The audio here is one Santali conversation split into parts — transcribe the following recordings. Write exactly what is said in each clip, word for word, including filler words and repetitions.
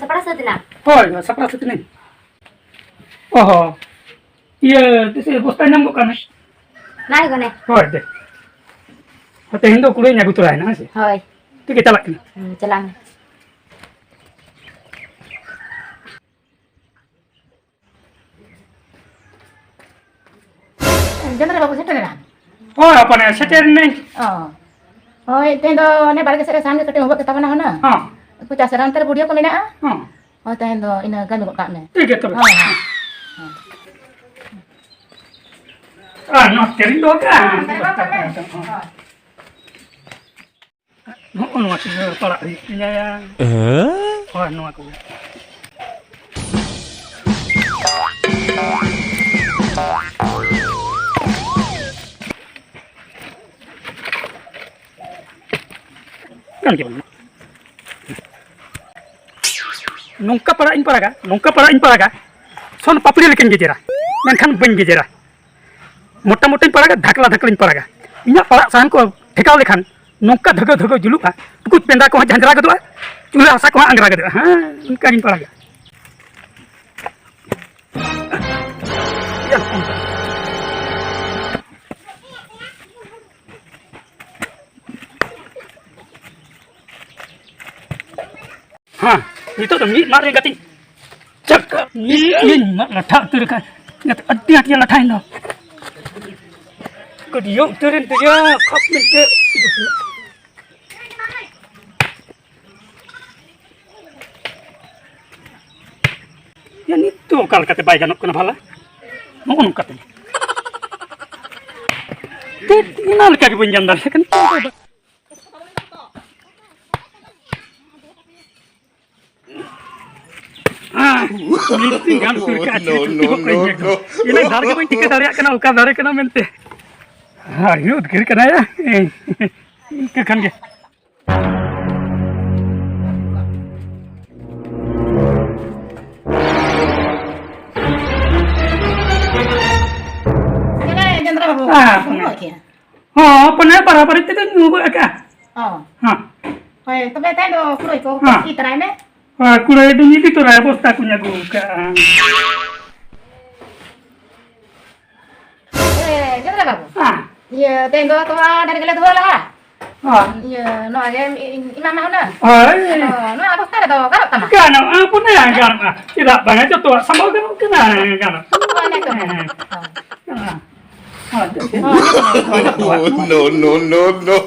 ᱥᱟᱯᱲᱟᱣ ᱥᱟᱹᱛ ᱮᱱᱟ? ᱦᱳᱭ, ᱦᱳᱭ, ᱥᱟᱯᱲᱟᱣ ᱥᱟᱹᱛ ᱮᱱᱟᱹᱧ᱾ ᱚ ᱦᱚᱸ᱾ ᱤᱭᱟᱹ, ᱛᱤᱥ ᱵᱚᱥᱛᱟ ᱧᱟᱢ ᱜᱚᱜ ᱠᱟᱜ ᱢᱮ᱾ ᱱᱟᱭ ᱜᱚᱱᱮ᱾ ᱦᱳᱭ, ᱫᱮ᱾ ᱛᱮᱦᱮᱧ ᱫᱚ ᱠᱩᱲᱟᱹᱭ ᱟᱹᱜᱩ ᱛᱚᱨᱟᱭᱟ ᱱᱟᱦᱟᱜ, ᱦᱮᱸ ᱥᱮ? ᱦᱳᱭ᱾ ᱴᱷᱤᱠ ᱜᱮᱭᱟ, ᱪᱟᱞᱟᱜ ᱠᱟᱱᱟ᱾ ᱦᱩᱸ, ᱪᱟᱞᱟᱜ ᱢᱮ᱾ ᱡᱚᱱᱫᱨᱟ ᱵᱟᱹᱵᱩ ᱥᱮᱴᱮᱨ ᱮᱱᱟ? ᱦᱳᱭ, ᱦᱚᱯᱚᱱ ᱮ, ᱥᱮᱴᱮᱨ ᱮᱱᱟᱹᱧ᱾ ᱚ᱾ ᱦᱳᱭ, ᱛᱮᱦᱮᱧ ᱫᱚ ᱚᱱᱮ ᱵᱟᱲᱜᱮ ᱥᱮᱫ ᱨᱮ ᱥᱟᱦᱟᱱ ᱜᱮ ᱠᱟᱹᱴᱤᱡ ᱦᱚᱵᱚᱜ ᱜᱮ ᱛᱟᱵᱚᱱᱟ ᱦᱩᱱᱟᱹᱝ᱾ ᱦᱚᱸ᱾ ᱩᱱᱠᱩ ᱪᱟᱥ ᱨᱟᱱ ᱛᱟᱨ ᱵᱩᱰᱷᱤᱭᱟᱹ ᱠᱚ ᱢᱮᱱᱟᱜᱼᱟ᱾ ᱦᱚᱸ᱾ ᱦᱳᱭ, ᱛᱮᱦᱮᱧ ᱫᱚ ᱤᱱᱟᱹ ᱠᱟᱹᱢᱤ ᱜᱚᱫ ᱠᱟᱜ ᱢᱮ᱾ ᱴᱷᱤᱠ ᱜᱮᱭᱟ ᱛᱚᱵᱮ᱾ ᱦᱳᱭ, ᱦᱳᱭ᱾ ᱟᱨ ᱱᱚᱣᱟ ᱛᱮᱨᱮᱧ ᱫᱚᱦᱚ ᱠᱟᱜᱼᱟ᱾ ᱦᱳᱭ᱾ ᱱᱚᱜᱼᱚ ᱱᱚᱣᱟ ᱠᱚᱜᱮ ᱯᱟᱲᱟᱜ ᱦᱩᱭᱩᱜ ᱛᱤᱧᱟ ᱭᱟ᱾ ᱦᱮᱸ? ᱦᱳᱭ, ᱱᱚᱣᱟ ᱠᱚᱜᱮ᱾ ᱜᱟᱱ ᱜᱮ ᱵᱟᱝ᱾ ᱱᱚᱝᱠᱟ ᱯᱟᱲᱟᱜ ᱤᱧ ᱯᱟᱲᱟᱜᱟ, ᱱᱚᱝᱠᱟ ᱯᱟᱲᱟᱜ ᱤᱧ ᱯᱟᱲᱟᱜᱟ, ᱥᱚᱱ ᱯᱟᱯᱲᱤ ᱞᱮᱠᱟᱧ ᱜᱮᱡᱮᱨᱟ, ᱢᱮᱱᱠᱷᱟᱱ ᱵᱟᱹᱧ ᱜᱮᱡᱮᱨᱟ᱾ ᱢᱚᱴᱟ ᱢᱚᱴᱟᱧ ᱯᱟᱲᱟᱜᱟ, ᱫᱷᱟᱠᱞᱟ ᱫᱷᱟᱠᱞᱟᱧ ᱯᱟᱲᱟᱜᱟ᱾ ᱤᱧᱟᱹᱜ ᱯᱟᱲᱟᱜ ᱥᱟᱦᱟᱱ ᱠᱚ ᱴᱷᱮᱠᱟᱣ ᱞᱮᱠᱷᱟᱱ ᱱᱚᱝᱠᱟ ᱫᱷᱟᱹᱜᱟᱹ ᱫᱷᱟᱹᱜᱟᱹ ᱡᱩᱞᱩᱜᱼᱟ, ᱴᱩᱠᱩᱡ ᱯᱮᱸᱫᱟ ᱠᱚᱦᱚᱸ ᱡᱷᱟᱸᱡᱽᱨᱟ ᱜᱚᱫᱚᱜᱼᱟ, ᱪᱩᱞᱦᱟᱹ ᱦᱟᱥᱟ ᱠᱚᱦᱚᱸ ᱟᱝᱜᱽᱨᱟ ᱜᱚᱫᱚᱜᱼᱟ᱾ ᱦᱮᱸ, ᱚᱱᱠᱟᱜᱤᱧ ᱯᱟᱲᱟᱜᱟ᱾ ᱦᱮᱸ, ᱱᱤᱛᱚᱜ ᱫᱚ ᱢᱤᱫ ᱢᱟᱫ ᱨᱮ ᱜᱟᱛᱮᱧ ᱪᱟᱠᱟ, ᱢᱤᱫ ᱤᱧ ᱢᱟᱫ ᱞᱟᱴᱷᱟ ᱩᱛᱟᱹᱨ ᱟᱠᱟᱱ᱾ ᱤᱱᱟᱹᱛᱮ ᱟᱹᱰᱤ ᱟᱸᱴ ᱜᱮ ᱞᱟᱴᱷᱟᱭᱮᱱ ᱫᱚ᱾ ᱠᱟᱹᱴᱤᱡ ᱤᱭᱟᱹ ᱩᱛᱟᱹᱨᱮᱱ ᱛᱮᱭᱟ, ᱠᱷᱟᱯ ᱢᱮᱱᱛᱮ᱾ ᱭᱟ, ᱱᱤᱛ ᱫᱚ ᱚᱠᱟ ᱞᱮᱠᱟᱛᱮ ᱵᱟᱭ ᱜᱟᱱᱚᱜ ᱠᱟᱱᱟ ᱵᱷᱟᱞᱟ? ᱱᱚᱜᱼᱚ ᱱᱚᱝᱠᱟᱛᱮ᱾ ᱛᱮᱫ ᱚᱱᱟ ᱞᱮᱠᱟ ᱜᱮ ᱵᱟᱹᱧ ᱜᱟᱱ ᱫᱟᱲᱮᱭᱟᱜ ᱠᱟᱱᱟ᱾ ᱱᱤᱛ ᱤᱧ ᱜᱟᱱ ᱩᱛᱟᱹᱨ ᱠᱟᱜᱼᱟ, ᱪᱤᱞᱤ ᱪᱚ ᱛᱤᱭᱳᱜ ᱠᱟᱜ ᱤᱧ ᱧᱮᱞ ᱫᱚ᱾ ᱤᱱᱟᱹ ᱫᱟᱨᱮ ᱜᱮ ᱵᱟᱹᱧ ᱴᱷᱤᱠᱟᱹ ᱫᱟᱲᱮᱭᱟᱜ ᱠᱟᱱᱟ, ᱚᱠᱟ ᱫᱟᱨᱮ ᱠᱟᱱᱟ ᱢᱮᱱᱛᱮ᱾ ᱟᱹᱰᱤ ᱩᱫᱽᱜᱟᱹᱨ ᱠᱟᱱᱟ ᱭᱟ᱾ ᱤᱱᱠᱟᱹ ᱠᱷᱟᱱ ᱜᱮ᱾ ᱪᱮᱫ ᱞᱮ ᱡᱚᱱᱫᱨᱟ ᱵᱟᱹᱵᱩ? ᱦᱮᱸ᱾ ᱵᱟᱹᱵᱩ ᱟᱹᱠᱤᱱ? ᱦᱚᱸ, ᱦᱚᱯᱚᱱ ᱮ ᱵᱟᱨᱟᱵᱟᱨᱤ ᱛᱮᱫᱚᱧ ᱧᱩ ᱜᱚᱫ ᱟᱠᱟᱫᱼᱟ᱾ ᱚ᱾ ᱦᱮᱸ᱾ ᱦᱳᱭ, ᱛᱚᱵᱮ ᱛᱮᱦᱮᱧ ᱫᱚ ᱠᱩᱲᱟᱹᱭ ᱠᱚ ᱦᱮᱸ᱾ ᱤᱫᱤ ᱛᱟᱨᱟᱭ ᱢᱮ᱾ ᱠᱩᱲᱟᱹᱭ ᱫᱚᱧ ᱤᱫᱤ ᱛᱚᱨᱟᱭᱟ, ᱵᱚᱥᱛᱟ ᱠᱚᱧ ᱟᱹᱜᱩ ᱟᱠᱟᱫᱼᱟ᱾ ᱮ, ᱜᱤᱫᱽᱨᱟᱹ ᱵᱟᱹᱵᱩ᱾ ᱦᱮᱸ᱾ ᱤᱭᱟᱹ, ᱛᱮᱦᱮᱧ ᱫᱚ ᱛᱚᱣᱟ ᱰᱷᱮᱨ ᱜᱮᱞᱮ ᱫᱚᱦᱚ ᱞᱟᱜᱼᱟ᱾ ᱦᱮᱸ᱾ ᱤᱭᱟᱹ, ᱱᱚᱣᱟ ᱜᱮ ᱤᱧ ᱮᱢᱟᱢᱟ ᱦᱩᱱᱟᱹᱝ᱾ ᱦᱳᱭ᱾ ᱟᱫᱚ ᱱᱚᱣᱟ ᱵᱚᱥᱛᱟ ᱨᱮᱫᱚ ᱜᱟᱱᱚᱜ ᱛᱟᱢᱟ? ᱜᱟᱱᱚᱜᱼᱟ, ᱯᱩᱱᱭᱟ ᱜᱟᱱᱚᱜᱼᱟ᱾ ᱪᱮᱫᱟᱜ ᱵᱟᱝᱟ, ᱡᱚᱛᱚᱣᱟᱜ ᱥᱟᱢᱵᱟᱣ ᱜᱟᱱᱚᱜ ᱠᱟᱱᱟ, ᱜᱟᱱᱚᱜ᱾ ᱦᱳᱭ, ᱦᱮᱸ᱾ ᱦᱮᱸ᱾ ᱦᱳᱭ᱾ ᱦᱳᱭ, ᱡᱚᱛᱚᱣᱟᱜ᱾ No, no, no, no.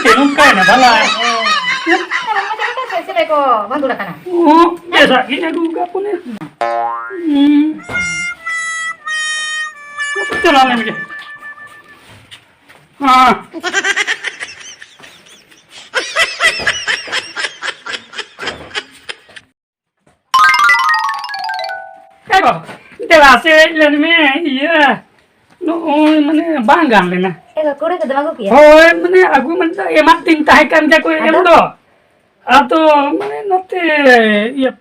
ᱪᱮᱫ ᱱᱚᱝᱠᱟᱭᱮᱱᱟ ᱵᱷᱟᱞᱟ? ᱪᱮᱫ ᱠᱚ ᱵᱟᱸᱫᱩᱲ ᱟᱠᱟᱱᱟ? ᱚ, ᱵᱮᱥᱟᱜ ᱜᱤᱧ ᱟᱹᱜᱩ ᱟᱠᱟᱫ ᱯᱚᱱᱮ᱾ ᱦᱩᱸ᱾ ᱪᱟᱞᱟᱣ ᱞᱮᱱ ᱜᱮ᱾ ᱦᱮᱸ᱾ ᱮ ᱵᱟᱵᱟ, ᱫᱮᱞᱟ ᱥᱮ ᱦᱮᱡ ᱞᱮᱱ ᱢᱮ, ᱤᱭᱟᱹ, ᱱᱚᱜᱼᱚᱭ ᱢᱟᱱᱮ ᱵᱟᱝ ᱜᱟᱱ ᱞᱮᱱᱟ᱾ ᱮ ᱵᱟᱵᱟ, ᱠᱩᱲᱤ ᱠᱚᱫᱚ ᱟᱹᱜᱩ ᱠᱮᱭᱟ? ᱦᱳᱭ, ᱢᱟᱱᱮ ᱟᱹᱜᱩ ᱢᱟᱱᱮ ᱮᱢᱟᱫ ᱫᱤᱧ ᱛᱟᱦᱮᱸ ᱠᱟᱱ ᱜᱮᱭᱟ ᱠᱚ ᱮᱢ ᱟᱫᱚ? ᱫᱚ᱾ ᱟᱫᱚ ᱢᱟᱱᱮ ᱱᱚᱛᱮ ᱤᱭᱟᱹ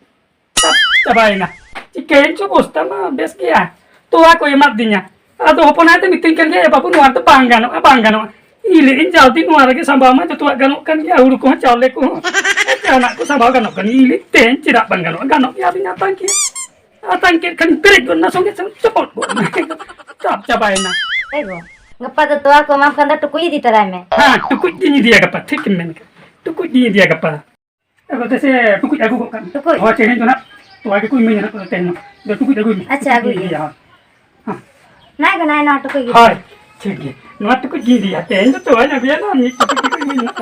ᱪᱟᱵ-, ᱪᱟᱵᱟᱭᱮᱱᱟ᱾ ᱪᱤᱠᱟᱹᱭᱮᱱ ᱪᱚ, ᱵᱚᱥᱛᱟ ᱢᱟ ᱵᱮᱥ ᱜᱮᱭᱟ, ᱛᱚᱣᱟ ᱠᱚ ᱮᱢᱟᱫ ᱫᱤᱧᱟ᱾ ᱟᱫᱚ ᱦᱚᱯᱚᱱ ᱟᱭ ᱫᱚ ᱢᱤᱛᱟᱹᱧ ᱠᱟᱱ ᱜᱮᱭᱟ, "ᱮ ᱵᱟᱹᱵᱩ, ᱱᱚᱣᱟ ᱫᱚ ᱵᱟᱝ ᱜᱟᱱᱚᱜᱼᱟ, ᱵᱟᱝ ᱜᱟᱱᱚᱜᱼᱟ᱾" ᱤᱧ ᱞᱟᱹᱭᱮᱫ ᱟᱹᱧ, "ᱡᱟᱣ ᱫᱤᱱ ᱱᱚᱣᱟ ᱨᱮᱜᱮ ᱥᱟᱢᱵᱟᱣ ᱢᱟ, ᱡᱚᱛᱚᱣᱟᱜ ᱜᱟᱱᱚᱜ ᱠᱟᱱ ᱜᱮᱭᱟ, ᱦᱩᱲᱩ ᱠᱚᱦᱚᱸ, ᱪᱟᱣᱞᱮ ᱠᱚᱦᱚᱸ, ᱡᱟᱦᱟᱱᱟᱜ ᱠᱚ ᱥᱟᱢᱵᱟᱣ ᱜᱟᱱᱚᱜ ᱠᱟᱱ ᱜᱮᱭᱟ᱾" ᱤᱧ ᱞᱟᱹᱭᱮᱫ ᱛᱟᱦᱮᱸᱧ, ᱪᱮᱫᱟᱜ ᱵᱟᱝ ᱜᱟᱱᱚᱜᱼᱟ? ᱜᱟᱱᱚᱜ ᱜᱮᱭᱟ, ᱟᱫᱚᱧ ᱟᱛᱟᱝ ᱠᱮᱫ᱾ ᱟᱛᱟᱝ ᱠᱮᱫ ᱠᱷᱟᱱ ᱵᱮᱨᱮᱫ ᱜᱚᱫ ᱮᱱᱟ, ᱥᱚᱸᱜᱮ ᱥᱚᱸᱜᱮ ᱪᱚᱯᱚᱫ ᱜᱚᱫ ᱮᱱᱟ᱾ ᱪᱟᱵ ᱪᱟᱵᱟᱭᱮᱱᱟ᱾ ᱮ ᱜᱚ, ᱜᱟᱯᱟ ᱫᱚ ᱛᱚᱣᱟ ᱠᱚ ᱮᱢᱟᱢ ᱠᱷᱟᱱ ᱫᱚ ᱴᱩᱠᱩᱡ ᱤᱫᱤ ᱛᱚᱨᱟᱭ ᱢᱮ᱾ ᱦᱮᱸ, ᱴᱩᱠᱩᱡ ᱜᱤᱧ ᱤᱫᱤᱭᱟ ᱜᱟᱯᱟ, ᱴᱷᱤᱠ ᱮᱢ ᱢᱮᱱ ᱠᱟᱜᱼᱟ, ᱴᱩᱠᱩᱡ ᱜᱤᱧ ᱤᱫᱤᱭᱟ ᱜᱟᱯᱟ᱾ ᱟᱫᱚ ᱛᱮᱥᱮ ᱴᱩᱠᱩᱡ ᱟᱹᱜᱩ ᱜᱚᱫ ᱠᱟᱜ ᱢᱮ᱾ ᱴᱩᱠᱩᱡ? ᱦᱳᱭ, ᱛᱮᱦᱮᱧ ᱫᱚ ᱱᱟᱜ ᱛᱚᱣᱟ ᱜᱮᱠᱚ ᱤᱢᱟᱹᱧᱟ ᱱᱟᱜ ᱛᱮᱦᱮᱧ ᱫᱚ᱾ ᱟᱫᱚ ᱴᱩᱠᱩᱡ ᱟᱹᱜᱩᱭ ᱢᱮ᱾ ᱟᱪᱪᱷᱟ, ᱴᱩᱠᱩᱡ ᱟᱹᱜᱩᱭ ᱜᱤᱧ ᱜᱮ᱾ ᱤᱫᱤᱭᱟ, ᱦᱳᱭ᱾ ᱦᱮᱸ᱾ ᱱᱟᱭ ᱜᱮ ᱱᱟᱭ, ᱱᱚᱣᱟ ᱴᱩᱠᱩᱡ ᱜᱮ᱾ ᱦᱳᱭ, ᱴᱷᱤᱠ ᱜᱮᱭᱟ᱾ ᱱᱚᱣᱟ ᱴᱩᱠᱩᱡ ᱜᱤᱧ ᱤᱫᱤᱭᱟ᱾ ᱛᱮᱦᱮᱧ ᱫᱚ ᱛᱚᱣᱟᱧ ᱟᱹᱜᱩᱭᱟ, ᱱᱚᱣᱟ ᱢᱤᱫ ᱴᱩᱠᱩᱡ ᱜᱮᱠᱚ ᱤᱢᱟᱹᱧᱟ ᱱᱟᱜ᱾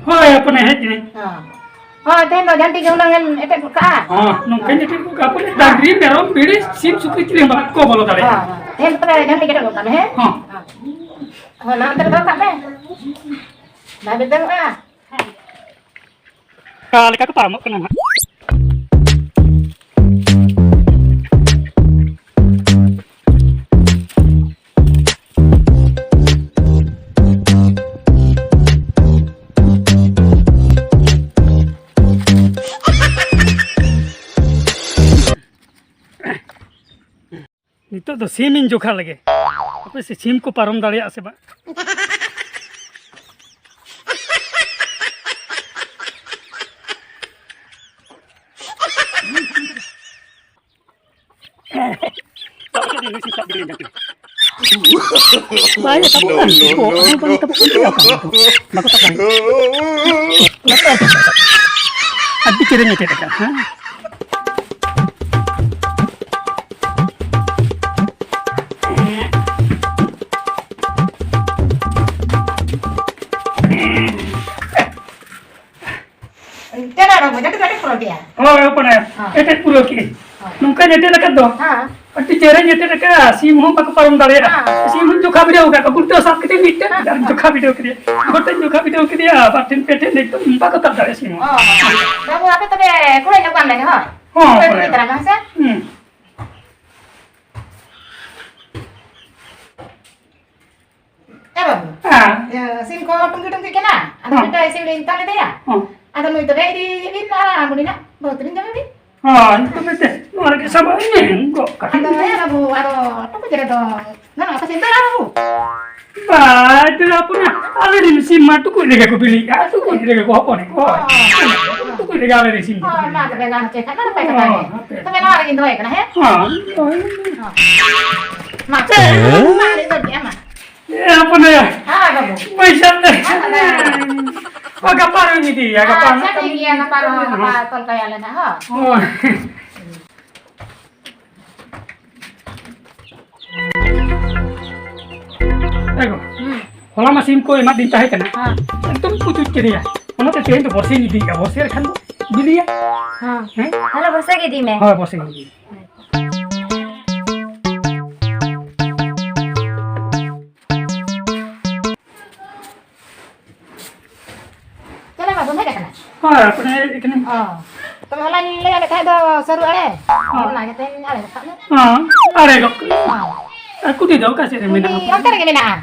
ᱦᱳᱭ, ᱦᱚᱯᱚᱱᱮ ᱦᱮᱡ ᱮᱱᱟᱹᱧ᱾ ᱦᱚᱸ᱾ ᱦᱳᱭ, ᱛᱮᱦᱮᱧ ᱫᱚ ᱡᱷᱟᱹᱱᱴᱤ ᱜᱮ ᱦᱩᱱᱟᱹᱝ ᱮᱢ ᱮᱴᱮᱫ ᱜᱚᱫ ᱠᱟᱜᱼᱟ᱾ ᱦᱚᱸ, ᱱᱚᱝᱠᱟᱧ ᱮᱴᱮᱫ ᱜᱚᱫ ᱠᱟᱜᱼᱟ᱾ ᱵᱚᱞᱮ, ᱰᱟᱝᱨᱤ, ᱢᱮᱨᱚᱢ, ᱵᱷᱤᱰᱤ, ᱥᱤᱢ, ᱥᱩᱠᱨᱤ ᱪᱤᱞᱤ ᱦᱚᱸ ᱵᱟᱠᱚ ᱵᱚᱞᱚ ᱫᱟᱲᱮᱭᱟᱜᱼᱟ᱾ ᱦᱚᱸ, ᱦᱚᱸ᱾ ᱛᱮᱦᱮᱧ ᱫᱚ ᱛᱚᱵᱮ ᱡᱷᱟᱹᱱᱴᱤ ᱜᱮ ᱮᱴᱮᱫ ᱜᱚᱫ ᱠᱟᱜ ᱢᱮ, ᱦᱮᱸ? ᱦᱚᱸ᱾ ᱦᱚᱸ, ᱱᱚᱣᱟ ᱚᱱᱛᱮ ᱨᱮ ᱫᱚᱦᱚ ᱠᱟᱜ ᱢᱮ᱾ ᱵᱟᱭ ᱵᱮᱫᱟᱢᱚᱜᱼᱟ᱾ ᱚᱠᱟ ᱞᱮᱠᱟ ᱠᱚ ᱯᱟᱨᱚᱢᱚᱜ ᱠᱟᱱᱟ ᱱᱟᱦᱟᱜ᱾ ᱱᱤᱛᱚᱜ ᱫᱚ ᱥᱤᱢ ᱤᱧ ᱡᱚᱠᱷᱟ ᱞᱮᱜᱮ᱾ ᱦᱟᱯᱮ ᱥᱮ ᱥᱤᱢ ᱠᱚ ᱯᱟᱨᱚᱢ ᱫᱟᱲᱮᱭᱟᱜᱼᱟ ᱥᱮ ᱵᱟᱝ? ᱵᱟᱭ ᱛᱟᱵᱚᱜ ᱠᱟᱱ ᱛᱟᱠᱚᱣᱟ, ᱵᱟᱭ ᱛᱟᱵᱚᱜ ᱠᱟᱱ ᱛᱟᱠᱚᱣᱟ, ᱵᱟᱠᱚ ᱛᱟᱵᱚᱜ ᱠᱟᱱ ᱛᱟᱠᱚᱣᱟ᱾ ᱟᱹᱰᱤ ᱪᱮᱦᱨᱟᱧ ᱮᱴᱮᱫ ᱟᱠᱟᱫ, ᱦᱮᱸ᱾ ᱪᱟᱞᱟᱣ ᱨᱚᱝᱜᱚ, ᱡᱟᱹᱴᱤ ᱡᱟᱹᱴᱤ ᱯᱩᱨᱟᱹᱣ ᱠᱮᱜᱼᱟ᱾ ᱦᱳᱭ, ᱦᱚᱯᱚᱱ ᱟᱭᱳ᱾ ᱦᱮᱸ᱾ ᱮᱴᱮᱫ ᱯᱩᱨᱟᱹᱣ ᱠᱮᱜᱼᱟᱹᱧ᱾ ᱦᱮᱸ᱾ ᱱᱚᱝᱠᱟᱧ ᱮᱴᱮᱫ ᱟᱠᱟᱫ ᱫᱚ᱾ ᱦᱮᱸ᱾ ᱟᱹᱰᱤ ᱪᱮᱦᱨᱟᱧ ᱮᱴᱮᱫ ᱟᱠᱟᱫᱼᱟ, ᱥᱤᱢ ᱦᱚᱸ ᱵᱟᱠᱚ ᱯᱟᱨᱚᱢ ᱫᱟᱲᱮᱭᱟᱜᱼᱟ᱾ ᱦᱮᱸ᱾ ᱥᱤᱢ ᱦᱚᱸᱧ ᱡᱚᱠᱷᱟ ᱵᱤᱰᱟᱹᱣ ᱟᱠᱟᱫ ᱠᱚᱣᱟ, ᱜᱩᱲᱴᱟᱹ ᱥᱟᱵ ᱠᱟᱛᱮᱧ ᱢᱤᱫᱴᱮᱱ ᱦᱮᱸ, ᱟᱨᱤᱧ ᱦᱮᱸ᱾ ᱡᱚᱠᱷᱟ ᱵᱤᱰᱟᱹᱣ ᱠᱮᱫᱮᱭᱟ᱾ ᱜᱚᱴᱟᱧ ᱡᱚᱠᱷᱟ ᱵᱤᱰᱟᱹᱣ ᱠᱮᱫᱮᱭᱟ, ᱵᱟᱨ ᱴᱷᱮᱱ ᱯᱮ ᱴᱷᱮᱱ ᱮᱠᱫᱚᱢ ᱵᱟᱠᱚ ᱛᱟᱵ ᱫᱟᱲᱮᱭᱟᱜᱼᱟ ᱥᱤᱢ ᱦᱚᱸ᱾ ᱚ, ᱵᱟᱹᱵᱩ, ᱟᱯᱮ ᱛᱚᱵᱮ ᱠᱩᱲᱟᱹᱭ ᱧᱚᱜ ᱠᱟᱱ ᱞᱮᱜᱮ, ᱦᱳᱭ? ᱦᱚᱸ, ᱠᱩᱲᱟᱹᱭ ᱠᱩᱲᱟᱹᱭ᱾ ᱠᱩᱲᱟᱹᱭ ᱛᱟᱨᱟ ᱢᱮ, ᱦᱮᱸ ᱥᱮ? ᱦᱩᱸ᱾ ᱮ ᱵᱟᱹᱵᱩ, ᱦᱮᱸ᱾ ᱤᱭᱟᱹ, ᱥᱤᱢ ᱠᱚ ᱴᱩᱝᱠᱤ ᱴᱩᱝᱠᱤ ᱠᱟᱱᱟ᱾ ᱟᱫᱚ ᱦᱮᱸ᱾ ᱢᱤᱫᱴᱟᱝ ᱥᱤᱢ ᱞᱤᱧ ᱛᱚᱞ ᱞᱮᱫᱮᱭᱟ᱾ ᱦᱮᱸ᱾ ᱟᱫᱚ ᱱᱩᱭ ᱛᱚᱵᱮ ᱤᱫᱤᱭᱮ ᱵᱤᱱ ᱟᱨ ᱟᱢ ᱵᱩᱰᱤ ᱱᱟᱜ ᱵᱟᱹᱦᱩ ᱛᱟᱹᱵᱤᱱ ᱡᱚᱢᱮ ᱵᱤᱱ᱾ ᱦᱳᱭ, ᱛᱚᱵᱮ ᱪᱮᱫ? ᱱᱚᱣᱟ ᱨᱮᱜᱮ ᱥᱟᱵ ᱤᱧ ᱜᱚᱜ ᱠᱟᱜ ᱟᱫᱚ ᱠᱤᱱᱟ᱾ ᱦᱮᱸ ᱵᱟᱹᱵᱩ, ᱟᱫᱚ ᱴᱩᱠᱩᱡ ᱨᱮᱫᱚ ᱜᱟᱱᱚᱜᱼᱟ ᱥᱮ ᱪᱤᱱᱛᱟᱹ ᱵᱟᱹᱵᱩ? ᱵᱟᱭ ᱫᱟᱹᱲᱟ ᱦᱚᱯᱚᱱᱟ, ᱟᱞᱮ ᱨᱮᱱ ᱥᱤᱢ ᱢᱟ ᱴᱩᱠᱩᱡ ᱨᱮᱜᱮ ᱠᱚ ᱵᱤᱞᱤᱜᱼᱟ, ᱴᱩᱠᱩᱡ ᱨᱮᱜᱮ ᱠᱚ ᱦᱚᱯᱚᱱᱮᱫ ᱠᱚᱣᱟ᱾ ᱦᱳᱭ᱾ ᱴᱩᱠᱩᱡ ᱨᱮᱜᱮ ᱟᱞᱮ ᱨᱮᱱ ᱥᱤᱢ ᱫᱚ᱾ ᱦᱳᱭ, ᱢᱟ ᱛᱚᱵᱮ ᱜᱟᱱ ᱦᱚᱪᱚᱭ ᱠᱷᱟᱱ ᱢᱟ ᱱᱟᱯᱟᱭ ᱠᱟᱛᱷᱟ ᱜᱮ᱾ ᱦᱳᱭ, ᱦᱟᱯᱮ᱾ ᱛᱚᱵᱮ ᱱᱚᱣᱟ ᱨᱮᱜᱮᱧ ᱫᱚᱦᱚᱭ ᱠᱟᱱᱟ, ᱦᱮᱸ? ᱦᱳᱭ, ᱦᱳᱭ᱾ ᱦᱳᱭ᱾ ᱢᱟ, ᱦᱮᱸ? ᱢᱟ, ᱟᱹᱰᱤ ᱵᱟᱹᱲᱛᱤᱜᱼᱟ, ᱢᱟ᱾ ᱮ, ᱦᱚᱯᱚᱱ ᱮ᱾ ᱦᱳᱭ, ᱵᱟᱹᱵᱩ᱾ ᱯᱚᱭᱥᱟ ᱛᱮ᱾ ᱦᱳᱭ, ᱦᱳᱭ᱾ ᱚ, ᱜᱟᱯᱟ ᱨᱮ ᱤᱫᱤᱭᱟ, ᱜᱟᱯᱟ ᱟᱪᱪᱷᱟ, ᱦᱟᱸᱜ᱾ ᱴᱷᱤᱠ ᱜᱮᱭᱟ, ᱜᱟᱯᱟ ᱨᱮᱦᱚᱸ, ᱜᱟᱯᱟ ᱦᱳᱭ᱾ ᱛᱚᱞ ᱠᱟᱭᱟᱞᱮ ᱱᱟᱜ, ᱦᱳᱭ᱾ ᱦᱳᱭ᱾ ᱮ ᱜᱚ, ᱦᱩᱸ᱾ ᱦᱚᱞᱟ ᱢᱟ ᱥᱤᱢ ᱠᱚ ᱮᱢᱟᱫᱤᱧ ᱛᱟᱦᱮᱸ ᱠᱟᱱᱟ᱾ ᱦᱮᱸ᱾ ᱮᱠᱫᱚᱢ ᱯᱩᱪᱩᱡ ᱠᱮᱫᱮᱭᱟ᱾ ᱚᱱᱟᱛᱮ ᱛᱮᱦᱮᱧ ᱫᱚ ᱵᱚᱨᱥᱮᱧ ᱤᱫᱤᱭᱮᱫᱼᱟ᱾ ᱵᱚᱨᱥᱮ ᱞᱮᱠᱷᱟᱱ ᱫᱚ ᱵᱤᱞᱤᱭᱟ᱾ ᱦᱮᱸ᱾ ᱦᱮᱸ? ᱛᱟᱦᱞᱮ ᱵᱚᱨᱥᱮ ᱜᱮ ᱤᱫᱤ ᱢᱮ᱾ ᱦᱳᱭ, ᱵᱚᱨᱥᱮᱧ ᱤᱫᱤᱭᱮᱫᱼᱟ᱾ ᱪᱮᱫ ᱞᱮᱠᱟ ᱫᱚᱢᱮ ᱜᱮ ᱠᱟᱱᱟ? ᱦᱳᱭ, ᱟᱯᱱᱟᱨ ᱦᱮᱡ ᱠᱟᱹᱱᱟᱹᱧ᱾ ᱚ, ᱛᱚᱵᱮ ᱦᱚᱞᱟᱧ ᱞᱟᱹᱭᱟᱫ ᱢᱮ ᱛᱟᱦᱮᱸᱫ ᱫᱚ ᱥᱟᱹᱨᱩ ᱟᱲᱮ, ᱦᱚᱸ᱾ ᱚᱱᱟ ᱜᱮ ᱛᱮᱦᱮᱧ ᱟᱲᱮ ᱜᱚᱫ ᱠᱟᱜ ᱢᱮ᱾ ᱦᱚᱸ, ᱟᱲᱮ ᱜᱚᱫ ᱠᱟᱜ ᱢᱮ᱾ ᱦᱚᱸ᱾ ᱟᱨ ᱠᱩᱰᱤ ᱫᱚ ᱚᱠᱟ ᱥᱮᱫ ᱨᱮ ᱠᱩᱰᱤ ᱢᱮᱱᱟᱜᱼᱟ? ᱚᱱᱛᱮ ᱨᱮᱜᱮ ᱢᱮᱱᱟᱜᱼᱟ᱾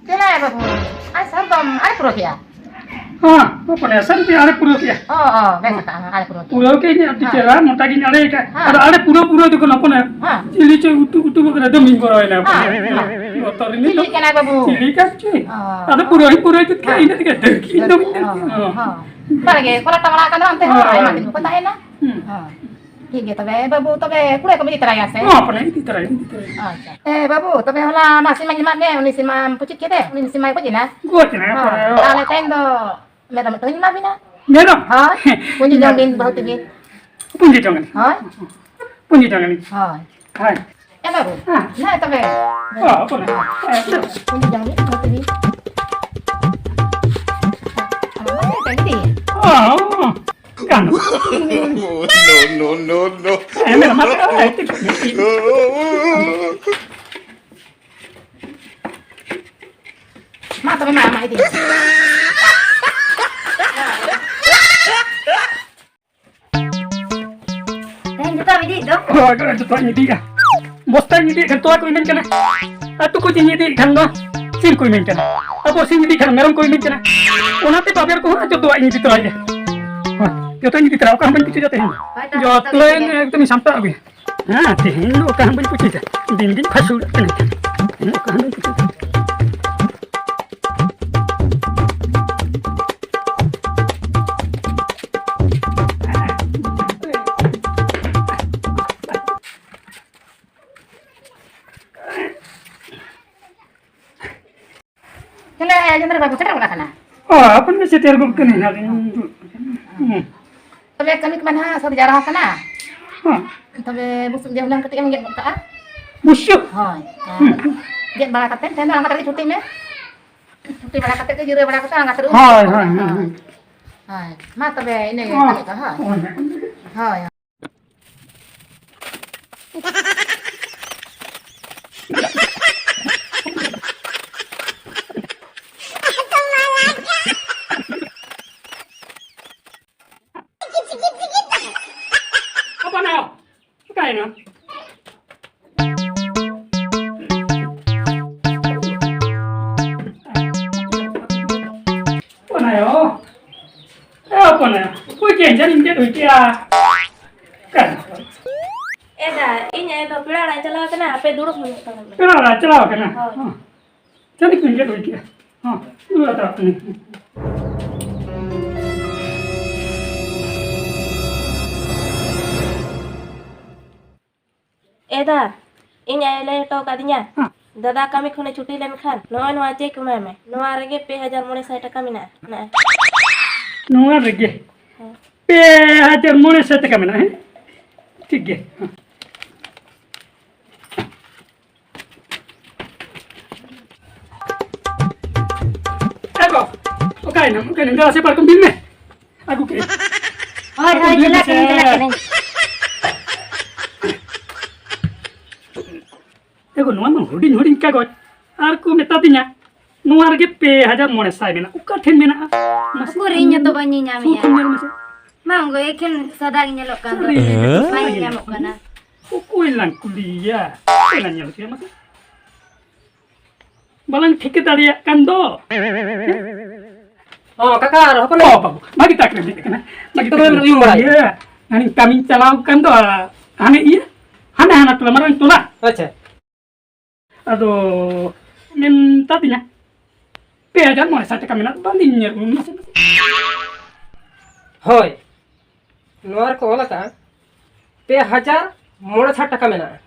ᱪᱮᱫ ᱞᱟᱹᱭᱟ ᱵᱟᱹᱵᱩ? ᱟᱨ ᱥᱟᱨ ᱫᱚᱢ ᱟᱨ ᱯᱩᱨᱟᱹ ᱠᱮᱜᱼᱟ? ᱦᱮᱸ, ᱦᱚᱯᱚᱱ ᱮ, ᱥᱟᱹᱨᱤ ᱛᱮ ᱟᱲᱮ ᱯᱩᱨᱟᱹᱣ ᱠᱮᱜᱼᱟ᱾ ᱚ, ᱚ, ᱵᱮᱥ ᱟᱠᱟᱜᱼᱟ, ᱦᱮᱸ, ᱟᱲᱮ ᱯᱩᱨᱟᱹᱣ ᱠᱮᱜᱼᱟ᱾ ᱯᱩᱨᱟᱹᱣ ᱠᱮᱜᱼᱟᱹᱧ, ᱟᱹᱰᱤ ᱦᱮᱸ᱾ ᱪᱮᱦᱨᱟ, ᱢᱚᱴᱟ ᱜᱤᱧ ᱟᱲᱮ ᱟᱠᱟᱫ᱾ ᱦᱮᱸ᱾ ᱟᱫᱚ ᱟᱲᱮ ᱯᱩᱨᱟᱹᱣ ᱯᱩᱨᱟᱹᱣ ᱡᱚᱠᱷᱚᱱ ᱦᱚᱯᱚᱱ ᱮ, ᱦᱮᱸ᱾ ᱪᱤᱞᱤ ᱪᱚᱭ ᱩᱛᱩ ᱩᱛᱩ ᱜᱚᱫ ᱠᱮᱫᱟ, ᱫᱚᱢᱮᱧ ᱜᱚᱨᱚᱭᱮᱱᱟ ᱦᱚᱯᱚᱱ ᱮ᱾ ᱦᱮᱸ, ᱦᱮᱸ᱾ ᱵᱚᱛᱚᱨ ᱨᱤᱱᱤᱡ ᱫᱚ᱾ ᱪᱤᱞᱤ ᱠᱟᱱᱟᱭ ᱵᱟᱹᱵᱩ? ᱪᱤᱞᱤ ᱠᱟᱱ ᱪᱚᱭ? ᱚ, ᱟᱫᱚ ᱚ᱾ ᱯᱩᱨᱟᱹᱣ ᱦᱚᱧ ᱯᱩᱨᱟᱹᱣ ᱠᱮᱫ ᱜᱮᱭᱟ, ᱦᱮᱸ᱾ ᱤᱱᱟᱹ ᱛᱮᱜᱮ ᱫᱟᱹᱲ ᱠᱮᱜᱼᱟᱹᱧ, ᱫᱚᱢᱮᱧ ᱫᱟᱹᱲ ᱚ, ᱠᱮᱜᱼᱟ᱾ ᱦᱮᱸ᱾ ᱵᱟᱲᱜᱮ ᱠᱚ ᱞᱟᱴᱟ ᱵᱟᱲᱟ ᱟᱠᱟᱱ ᱫᱚ, ᱚᱱᱛᱮ ᱦᱚᱸ ᱦᱳᱭ᱾ ᱟᱭᱢᱟ ᱫᱤᱱ ᱠᱚ ᱛᱟᱦᱮᱸᱭᱮᱱᱟ᱾ ᱦᱩᱸ᱾ ᱦᱮᱸ᱾ ᱴᱷᱤᱠ ᱜᱮᱭᱟ, ᱛᱚᱵᱮ ᱵᱟᱹᱵᱩ, ᱛᱚᱵᱮ ᱠᱩᱲᱟᱹ ᱠᱚᱢ ᱤᱫᱤ ᱛᱚᱨᱟᱭᱟ ᱥᱮ? ᱦᱚᱸ, ᱦᱚᱯᱚᱱ ᱮ, ᱤᱫᱤ ᱛᱚᱨᱟᱭᱟ, ᱤᱫᱤ ᱛᱚᱨᱟᱭᱟ᱾ ᱟᱪᱪᱷᱟ᱾ ᱮ, ᱵᱟᱹᱵᱩ, ᱛᱚᱵᱮ ᱦᱚᱞᱟ ᱢᱟᱹᱥᱤ ᱢᱟᱹᱧ ᱮᱢᱟᱫ ᱢᱮ, ᱩᱱᱤ ᱥᱤᱢ ᱢᱟᱢ ᱯᱩᱪᱩᱡ ᱠᱮᱫᱮ, ᱩᱱᱤ ᱥᱤᱢ ᱢᱟᱭ ᱜᱚᱡ ᱮᱱᱟ? ᱜᱚᱡ ᱮᱱᱟᱭ, ᱦᱚᱸ, ᱦᱚᱯᱚᱱ ᱮ᱾ ᱛᱟᱦᱞᱮ ᱛᱮᱦᱮᱧ ᱫᱚ ᱢᱮᱨᱚᱢ ᱢᱤᱫᱴᱟᱝ ᱤᱧ ᱮᱢᱟ ᱵᱤᱱᱟ᱾ ᱢᱮᱨᱚᱢ? ᱦᱳᱭ, ᱯᱩᱸᱡᱤ ᱡᱚᱝ ᱵᱤᱱ ᱵᱟᱹᱦᱩ ᱛᱟᱹᱵᱤᱱ᱾ ᱯᱩᱸᱡᱤ ᱡᱚᱝ ᱟᱹᱞᱤᱧ᱾ ᱦᱳᱭ᱾ ᱯᱩᱸᱡᱤ ᱡᱚᱝ ᱟᱹᱞᱤᱧ᱾ ᱦᱳᱭ᱾ ᱦᱳᱭ᱾ ᱮ ᱵᱟᱹᱵᱩ, ᱦᱮᱸ᱾ ᱱᱚᱜᱼᱚᱭ ᱛᱚᱵᱮ᱾ ᱚ, ᱦᱚᱯᱚᱱ ᱮ᱾ ᱦᱮᱸ, ᱯᱩᱸᱡᱤ ᱡᱚᱝ ᱵᱤᱱ ᱵᱟᱹᱦᱩ ᱛᱟᱹᱵᱤᱱ᱾ ᱟᱢ ᱢᱟ ᱪᱮᱫ ᱮᱢ ᱤᱫᱤᱭᱟ? ᱚ, ᱚ᱾ ᱜᱟᱱᱚᱜ᱾ No, no, no, no. ᱦᱮᱸ, ᱢᱮᱱᱟᱢᱟ, ᱟᱭ ᱛᱮ᱾ ᱢᱟ ᱛᱚᱵᱮ, ᱢᱟ, ᱢᱟ, ᱤᱫᱤ ᱢᱮ᱾ ᱛᱮᱦᱮᱧ ᱡᱚᱛᱚᱢ ᱤᱫᱤᱭᱮᱫ ᱫᱚ? ᱦᱳᱭ, ᱡᱚᱛᱚᱣᱟᱜ ᱤᱧ ᱤᱫᱤᱭᱮᱫᱼᱟ᱾ ᱵᱚᱥᱛᱟᱧ ᱤᱫᱤᱭᱮᱫ ᱠᱷᱟᱱ ᱛᱚᱣᱟ ᱠᱚ ᱤᱢᱟᱹᱧ ᱠᱟᱱᱟ᱾ ᱟᱨ ᱴᱩᱠᱩᱡ ᱤᱧ ᱤᱫᱤᱭᱮᱫ ᱠᱷᱟᱱ ᱫᱚ ᱥᱤᱢ ᱠᱚ ᱤᱢᱟᱹᱧ ᱠᱟᱱᱟ᱾ ᱟᱨ ᱵᱚᱨᱥᱤᱧ ᱤᱫᱤᱭᱮᱫ ᱠᱷᱟᱱ ᱢᱮᱨᱚᱢ ᱠᱚ ᱤᱢᱟᱹᱧ ᱠᱟᱱᱟ᱾ ᱚᱱᱟᱛᱮ ᱵᱟᱵᱮᱨ ᱠᱚᱦᱚᱸ ᱡᱚᱛᱚᱣᱟᱜ ᱤᱧ ᱤᱫᱤ ᱛᱚᱨᱟᱭᱮᱫᱼᱟ᱾ ᱦᱳᱭ, ᱡᱚᱛᱚᱧ ᱤᱫᱤ ᱛᱚᱨᱟ, ᱚᱠᱟ ᱦᱚᱸ ᱵᱟᱹᱧ ᱯᱩᱪᱩᱡᱟ ᱛᱮᱦᱮᱧ᱾ ᱦᱳᱭ, ᱛᱟᱦᱞᱮ ᱡᱚᱛᱚ ᱡᱚᱛᱚ ᱤᱫᱤ᱾ ᱮᱠᱫᱚᱢ ᱤᱧ ᱥᱟᱢᱴᱟᱣ ᱟᱹᱜᱩᱭᱟ᱾ ᱦᱮᱸ, ᱛᱮᱦᱮᱧ ᱫᱚ ᱚᱠᱟ ᱦᱚᱸ ᱵᱟᱹᱧ ᱯᱩᱪᱩᱡᱟ᱾ ᱫᱤᱱ ᱜᱤᱧ ᱯᱷᱟᱹᱥᱩᱲᱚᱜ ᱠᱟᱱᱟ᱾ ᱛᱮᱦᱮᱧ ᱚᱠᱟ ᱦᱚᱸ ᱵᱟᱹᱧ ᱯᱩᱪᱩᱡᱟ᱾ ᱛᱟᱦᱞᱮ ᱡᱚᱢ ᱨᱮ ᱵᱟᱵᱚ ᱥᱮᱴᱮᱨ ᱜᱚᱫ ᱟᱠᱟᱱᱟ᱾ ᱚ, ᱟᱯᱮ ᱯᱮ ᱥᱮᱴᱮᱨ ᱜᱚᱫ ᱠᱟᱱᱟ, ᱟᱹᱞᱤᱧ ᱫᱚ᱾ ᱦᱩᱸ᱾ ᱛᱚᱵᱮ ᱠᱟᱹᱢᱤ ᱠᱚᱢᱟ ᱱᱟᱦᱟᱜ ᱥᱟᱹᱛ ᱡᱟᱣᱨᱟ ᱟᱠᱟᱱᱟ᱾ ᱦᱚᱸ᱾ ᱛᱚᱵᱮ ᱵᱩᱥᱩᱵ ᱜᱮ ᱦᱩᱱᱟᱹᱝ ᱠᱟᱹᱴᱤᱡ ᱮᱢ ᱜᱮᱫ ᱜᱚᱫ ᱠᱟᱜᱼᱟ᱾ ᱵᱩᱥᱩᱵ? ᱦᱳᱭ᱾ ᱦᱩᱸ᱾ ᱜᱮᱫ ᱵᱟᱲᱟ ᱠᱟᱛᱮ ᱛᱮᱦᱮᱧ ᱫᱚ ᱟᱬᱜᱟᱛ ᱨᱮᱜᱮ ᱪᱷᱩᱴᱤ ᱢᱮ᱾ ᱪᱷᱩᱴᱤ ᱵᱟᱲᱟ ᱠᱟᱛᱮ ᱜᱮ ᱡᱤᱨᱟᱹᱣ ᱵᱟᱲᱟ ᱠᱟᱛᱮ ᱟᱬᱜᱟᱛ ᱨᱮ ᱩᱢ ᱦᱳᱭ, ᱠᱚᱜ ᱦᱳᱭ, ᱢᱮ᱾ ᱦᱳᱭ, ᱦᱳᱭ᱾ ᱦᱳᱭ᱾ ᱢᱟ ᱛᱚᱵᱮ ᱤᱱᱟᱹ ᱜᱮ ᱦᱳᱭ᱾ ᱠᱟᱹᱢᱤ ᱫᱚ, ᱦᱳᱭ᱾ ᱦᱳᱭ᱾ ᱦᱳᱭ᱾ ᱠᱟᱱᱟ᱾ ᱚᱠᱚᱭ ᱪᱮ ᱡᱟᱹᱱᱤᱡ ᱪᱮᱫ ᱦᱩᱭ ᱠᱮᱜᱼᱟ? ᱚᱠᱟᱨᱮ? ᱮ ᱫᱟ, ᱤᱧ ᱟᱭᱳ ᱫᱚ ᱯᱮᱲᱟ ᱚᱲᱟᱜ ᱮ ᱪᱟᱞᱟᱣ ᱠᱟᱱᱟ, ᱟᱯᱮ ᱫᱩᱲᱩᱵ ᱦᱩᱭᱩᱜ ᱛᱟᱵᱚᱱ ᱯᱮ᱾ ᱯᱮᱲᱟ ᱚᱲᱟᱜ ᱪᱟᱞᱟᱣ ᱠᱟᱱᱟ? ᱦᱳᱭ᱾ ᱦᱚᱸ᱾ ᱡᱟᱹᱱᱤᱡ ᱠᱚᱧ ᱜᱮᱫ ᱦᱩᱭ ᱠᱮᱜᱼᱟ᱾ ᱦᱚᱸ, ᱫᱩᱲᱩᱵ ᱦᱟᱛᱟᱲᱚᱜ ᱠᱟᱹᱱᱟᱹᱧ᱾ ᱮ ᱫᱟ, ᱤᱧ ᱟᱭᱳ ᱞᱟᱹᱭ ᱦᱚᱴᱚ ᱠᱟᱫᱤᱧᱟ, ᱦᱮᱸ᱾ ᱫᱟᱫᱟ ᱠᱟᱹᱢᱤ ᱠᱷᱚᱱᱮ ᱪᱷᱩᱴᱤ ᱞᱮᱱᱠᱷᱟᱱ ᱱᱚᱜᱼᱚᱭ ᱱᱚᱣᱟ ᱪᱮᱠ ᱮᱢᱟᱭ ᱢᱮ᱾ ᱱᱚᱣᱟ ᱨᱮᱜᱮ ᱯᱮ ᱦᱟᱡᱟᱨ ᱢᱚᱬᱮ ᱥᱟᱭ ᱴᱟᱠᱟ ᱢᱮᱱᱟᱜᱼᱟ᱾ ᱱᱚᱜᱼᱚᱭ᱾ ᱱᱚᱣᱟ ᱨᱮᱜᱮ ᱦᱮᱸ᱾ ᱯᱮ ᱦᱟᱡᱟᱨ ᱢᱚᱬᱮ ᱥᱟᱭ ᱴᱟᱠᱟ ᱢᱮᱱᱟᱜᱼᱟ, ᱦᱮᱸ? ᱴᱷᱤᱠ ᱜᱮᱭᱟ᱾ ᱦᱮᱸ᱾ ᱮ ᱜᱚ, ᱚᱠᱟᱭᱮᱱᱟᱢ? ᱚᱠᱟᱭᱮᱱᱟᱢ? ᱫᱮᱞᱟ ᱥᱮ ᱯᱟᱨᱠᱚᱢ ᱵᱤᱞ ᱢᱮ᱾ ᱟᱹᱜᱩ ᱠᱮᱫ᱾ ᱦᱳᱭ, ᱦᱳᱭ, ᱯᱟᱨᱠᱚᱢ ᱵᱤᱞ ᱪᱟᱞᱟᱜ ᱢᱮᱥᱮ᱾ ᱠᱟᱹᱱᱟᱹᱧ, ᱪᱟᱞᱟᱜ ᱠᱟᱹᱱᱟᱹᱧ᱾ ᱮ ᱜᱚ, ᱱᱚᱣᱟ ᱢᱟ ᱦᱩᱰᱤᱧ ᱦᱩᱰᱤᱧ ᱠᱟᱜᱚᱡᱽ᱾ ᱟᱨ ᱠᱚ ᱢᱮᱛᱟ ᱫᱤᱧᱟ, ᱱᱚᱣᱟ ᱨᱮᱜᱮ ᱯᱮ ᱦᱟᱡᱟᱨ ᱢᱚᱬᱮ ᱥᱟᱭ ᱢᱮᱱᱟᱜᱼᱟ᱾ ᱚᱠᱟ ᱴᱷᱮᱱ ᱢᱮᱱᱟᱜᱼᱟ? ᱢᱟᱥᱮ ᱩᱠᱩᱨ, ᱤᱧ ᱦᱚᱸᱛᱚ ᱵᱟᱹᱧ ᱧᱮᱧᱟᱢᱮᱜᱼᱟ᱾ ᱥᱩᱨ ᱠᱷᱚᱱ ᱧᱮᱞ ᱢᱮᱥᱮ᱾ ᱵᱟᱝ ᱜᱚ, ᱮᱠᱷᱮᱱ ᱥᱟᱫᱟ ᱜᱮ ᱧᱮᱞᱚᱜ ᱠᱟᱱ ᱫᱚ᱾ ᱥᱟᱹᱨᱤ ᱜᱮ᱾ ᱵᱟᱝ ᱧᱮᱧᱟᱢᱚᱜ ᱠᱟᱱᱟ᱾ ᱚᱠᱚᱭ ᱞᱟᱝ ᱠᱩᱞᱤᱭᱮᱭᱟ? ᱚᱠᱚᱭ ᱞᱟᱝ ᱧᱮᱞ ᱠᱮᱭᱟ ᱢᱟᱥᱮ? ᱵᱟᱞᱟᱝ ᱴᱷᱤᱠᱟᱹ ᱫᱟᱲᱮᱭᱟᱜ ᱠᱟᱱ ᱫᱚ᱾ ᱚ, ᱠᱟᱠᱟ ᱟᱨ ᱦᱚᱯᱚᱱ ᱚ, ᱵᱟᱹᱵᱩ, ᱵᱷᱟᱹᱜᱤ ᱛᱟᱠ ᱨᱮ ᱢᱮᱱᱟᱜ ᱠᱟᱱᱟ᱾ ᱪᱮᱫ ᱠᱚᱵᱮᱱ ᱩᱭᱩᱝ ᱵᱟᱲᱟᱭᱮᱫᱼᱟ? ᱤᱭᱟᱹ, ᱦᱟᱱᱮ ᱠᱟᱹᱢᱤᱧ ᱪᱟᱞᱟᱣ ᱠᱟᱱ ᱫᱚ, ᱦᱟᱱᱮ ᱤᱭᱟᱹ, ᱦᱟᱱᱮ ᱦᱟᱱᱟ ᱴᱚᱞᱟ, ᱢᱟᱨᱟᱝ ᱴᱚᱞᱟ᱾ ᱟᱪᱪᱷᱟ᱾ ᱟᱫᱚ ᱢᱮᱱ ᱛᱟᱫᱤᱧᱟ, ᱯᱮ ᱦᱟᱡᱟᱨ ᱢᱚᱬᱮ ᱥᱟᱭ ᱴᱟᱠᱟ ᱢᱮᱱᱟᱜ ᱫᱚ, ᱟᱹᱞᱤᱧ ᱧᱮᱞ ᱢᱟᱥᱮ, ᱢᱟᱥᱮ᱾ ᱦᱳᱭ, ᱱᱚᱣᱟ ᱨᱮᱠᱚ ᱚᱞ ᱟᱠᱟᱫᱼᱟ, ᱯᱮ ᱦᱟᱡᱟᱨ ᱢᱚᱬᱮ ᱥᱟᱭ ᱴᱟᱠᱟ ᱢᱮᱱᱟᱜᱼᱟ᱾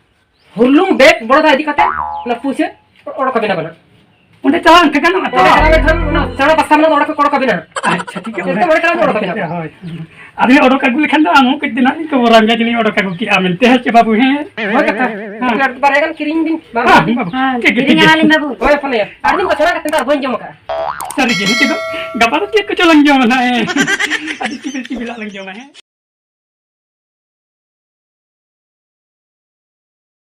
ᱦᱩᱨᱞᱩᱝ ᱵᱮᱜᱽ ᱵᱚᱲᱚᱫᱟ ᱤᱫᱤ ᱠᱟᱛᱮ ᱚᱱᱟ ᱯᱩᱭᱥᱟᱹ ᱚᱰᱚᱠ ᱟᱵᱤᱱᱟ ᱵᱚᱱᱟ᱾ ᱚᱸᱰᱮ ᱪᱟᱞᱟᱣ ᱞᱮᱱᱠᱷᱟᱱ ᱜᱟᱱᱚᱜᱼᱟ ᱛᱚ? ᱚᱸᱰᱮ ᱪᱟᱞᱟᱣ ᱞᱮᱱᱠᱷᱟᱱ ᱚᱱᱟ ᱥᱟᱲᱮ ᱯᱟᱸᱪ ᱥᱟᱭ ᱨᱮᱱᱟᱜ ᱚᱰᱚᱠ, ᱚᱰᱚᱠ ᱟᱵᱤᱱᱟ᱾ ᱟᱪᱪᱷᱟ, ᱴᱷᱤᱠ ᱜᱮᱭᱟ᱾ ᱮᱱᱛᱮ ᱚᱸᱰᱮ ᱪᱟᱞᱟᱣ ᱚᱰᱚᱠ ᱟᱵᱤᱱᱟ᱾ ᱦᱳᱭ᱾ ᱟᱫᱚ ᱚᱰᱚᱠ ᱟᱹᱜᱩ ᱞᱮᱠᱷᱟᱱ ᱫᱚ ᱟᱢ ᱦᱚᱸ ᱠᱟᱹᱡ ᱫᱚ ᱱᱟᱜ ᱤᱧ ᱠᱷᱚᱵᱚᱨᱟᱢ ᱜᱮᱭᱟ, ᱡᱮ ᱚᱰᱚᱠ ᱟᱹᱜᱩ ᱠᱮᱜᱼᱟ ᱢᱮᱱᱛᱮ, ᱦᱮᱸ ᱪᱮ ᱵᱟᱹᱵᱩ, ᱦᱮᱸ? ᱦᱳᱭ ᱠᱟᱠᱟ᱾ ᱦᱮᱸ᱾ ᱵᱟᱨᱭᱟ ᱜᱟᱱ ᱠᱤᱨᱤᱧ ᱵᱤᱱ, ᱵᱟᱨ ᱦᱮᱸ, ᱵᱟᱹᱵᱩ᱾ ᱦᱮᱸ, ᱴᱷᱤᱠ ᱜᱮᱭᱟ, ᱴᱷᱤᱠ ᱠᱤᱨᱤᱧ ᱜᱮᱭᱟ᱾ ᱟᱹᱞᱤᱧ ᱵᱟᱹᱵᱩ᱾ ᱦᱳᱭ, ᱯᱷᱳᱱ ᱟᱭᱟ᱾ ᱟᱨ ᱫᱤᱱ ᱠᱚ ᱪᱷᱟᱲᱟ ᱠᱟᱛᱮ ᱫᱚ ᱟᱨ ᱵᱟᱹᱧ ᱡᱚᱢ ᱟᱠᱟᱫᱼᱟ᱾ ᱥᱟᱹᱨᱤ ᱜᱮ, ᱱᱤᱛᱚᱜ ᱫᱚ ᱜᱟᱯᱟ ᱫᱚ ᱪᱮᱫ ᱠᱚᱪᱚ ᱞᱟᱝ ᱡᱚᱢᱟ ᱱᱟᱜ, ᱦᱮᱸ? ᱟᱹᱰᱤ ᱥᱤᱵᱤᱞ ᱥᱤᱵᱤᱞᱟᱜ ᱞᱟᱝ ᱡᱚᱢᱟ, ᱦᱮᱸ?